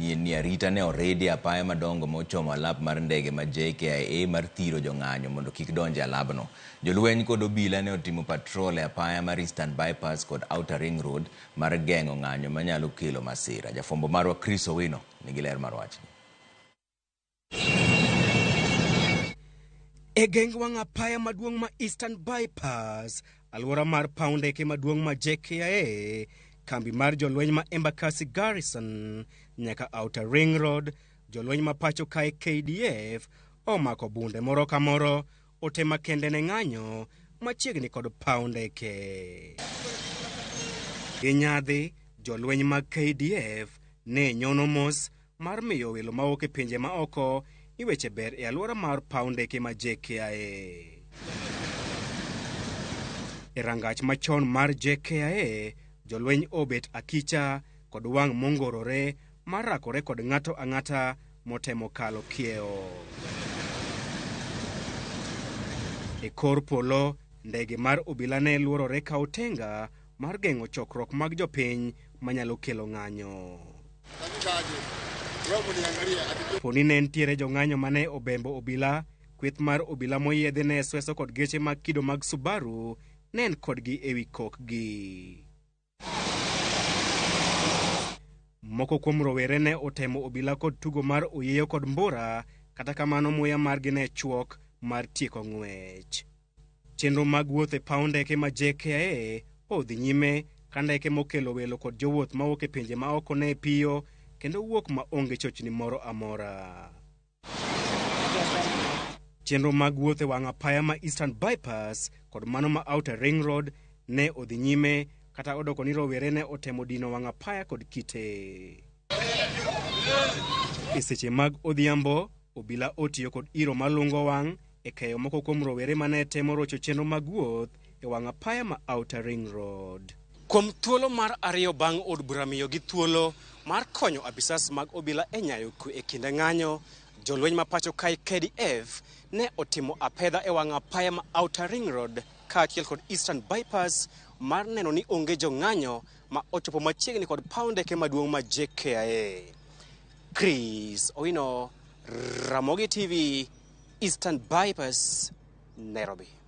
manyien ni arita ne oridi e apaya madongo ma ochomo alap mar ndege ma JKIA mar thiro jong'anyo mondo kik donj e alabno. Jolweny kod obila ne otimo patrol e apaya mar Eastern Bypass kod Outer Ring Road mar geng'o ng'anyo manyalo kelo masira. Jafwambo marwa Chris Owino nigi ler mar wachni. E geng wang' apaya maduong' ma Eastern Bypass, alwora mar paw ndeke maduong' ma JKIA, kambi mar jolweny ma Embakasi Garrison nyaka Outer Ring Road, jolweny ma pacho kae KDF omako bunde moro ka moro ote makende ne ng'anyo machiegni kod paw ndeke. Gi nyadhi, jolweny mag KDF ne nyono mos mar miyo welo mawuok e pinje ma oko ni weche ber e alwora mar paw ndeke ma JKIA. E rangach machon mar JKIA, jolweny obet akicha kod wang' mongorore mar rakore kod ng'ato ang'ata motemo kalo kiewo. E kor polo, ndege mar obila ne luorore ka otenga mar geng'o chokruok mag jopiny manyalo kelo ng'anyo. Poni ne nitiere jong'anyo mane obembo obila, kweth mar obila moyiedhi ne sweso kod geche mag kido mag Subaru ne en kodgi ewi kokgi. Moko kuom rowere ne otemo obila kod tugo mar oyieyo kod mbura, kata kamano muya margi ne chuok mar tieko ng'wech. Chenro mag wuoth e paw ndeke ma JKIA odhi nyime ka ndeke mokelo welo kod jowuoth mawuok e pinje ma oko ne piyo kendo wuok ma onge chochni moro amora. Chenro mag wuoth e wang' apaya ma Eastern Bypass kod mano ma Outer Ring Road ne odhi nyime kata odoko ni rowere ne otemo dino wang' apaya kod kite. E seche mag odhiambo, obila otiyo kod iro malungo wang' e keyo moko kuom rowere mane temo rocho chenro mag wuoth e wang' apaya ma Outer Ring Road. Kuom thuolo mar ariyo bang' od bura miyogi thuolo mar konyo apisas mag obila e nyayo kwe e kinde ng'anyo, jolweny ma pacho kae KDF ne otimo apedha e wang' apaya ma Outer Ring Road kaachiel kod Eastern Bypass mar neno ni onge jong'anyo ma ochopo machiegni kod paw ndeke maduong' ma JKIA. Chris Owino, Ramogi TV, Eastern Bypass, Nairobi.